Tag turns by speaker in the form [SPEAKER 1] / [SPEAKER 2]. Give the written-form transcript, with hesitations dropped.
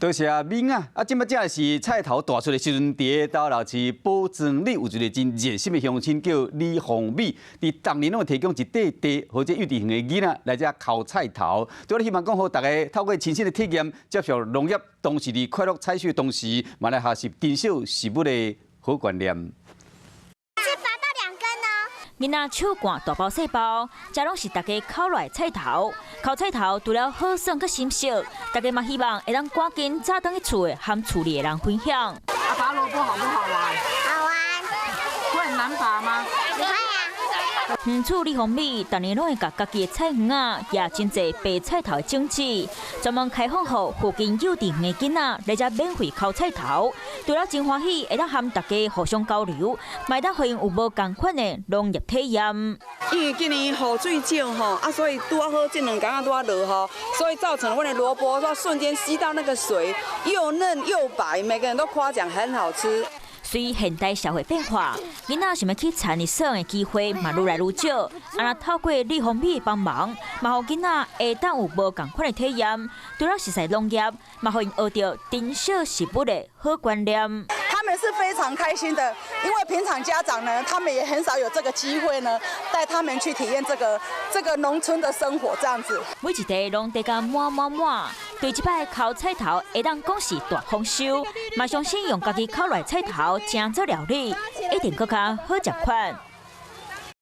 [SPEAKER 1] 多謝敏啊！啊，這擺正是菜頭大出的時陣，佇斗六市寶莊里有一個真熱心的鄉親叫李鳳美，佇逐年攏會提供一塊地，予這幼稚園的囡仔來遮剾菜頭。對我希望講，予大家透過親身的體驗，接觸農業，同時佇快樂採收的同時，嘛來學習珍惜食物的好觀念。
[SPEAKER 2] 囡仔手攑大包細包，這攏是大家剾落來菜頭。剾菜頭除了好耍閣心適，大家嘛希望會當趕緊早轉去厝的，和厝裡的人分享。
[SPEAKER 3] 啊，拔蘿蔔好不好玩？
[SPEAKER 4] 好玩。
[SPEAKER 3] 會很難拔嗎？
[SPEAKER 4] 不會啊。
[SPEAKER 2] 園主李鳳美，逐年攏會共家己的菜園仔，掖真濟白菜頭的種子，專門開放予附近幼稚園的囡仔來遮免費剾菜頭。除了真歡喜，會當和大家互相交流，嘛會當予𪜶有無仝款的農業體驗。
[SPEAKER 3] 因為今年雨水少吼，啊，所以拄仔好這兩工仔拄仔落雨，所以造成阮的蘿蔔說瞬間吸到那個水，又嫩又白，每個人都誇獎很好吃。
[SPEAKER 2] 隨現代社會變化，囡仔想欲去田裡耍的機會嘛愈來愈少。啊，若透過李鳳美的幫忙，嘛予囡仔會當有無仝款的體驗。除了熟悉農業，嘛予𪜶學著珍惜食物的好觀念。
[SPEAKER 5] 他們是非常開心的，因為平常家長呢，他們也很少有這個機會呢，帶他們去體驗這個農村的生活，這樣子。
[SPEAKER 2] 每一塊攏地甲滿滿滿，對這擺剾菜頭會當講是大豐收，嘛相信用家己剾來菜頭成做料理，一定閣較好食款。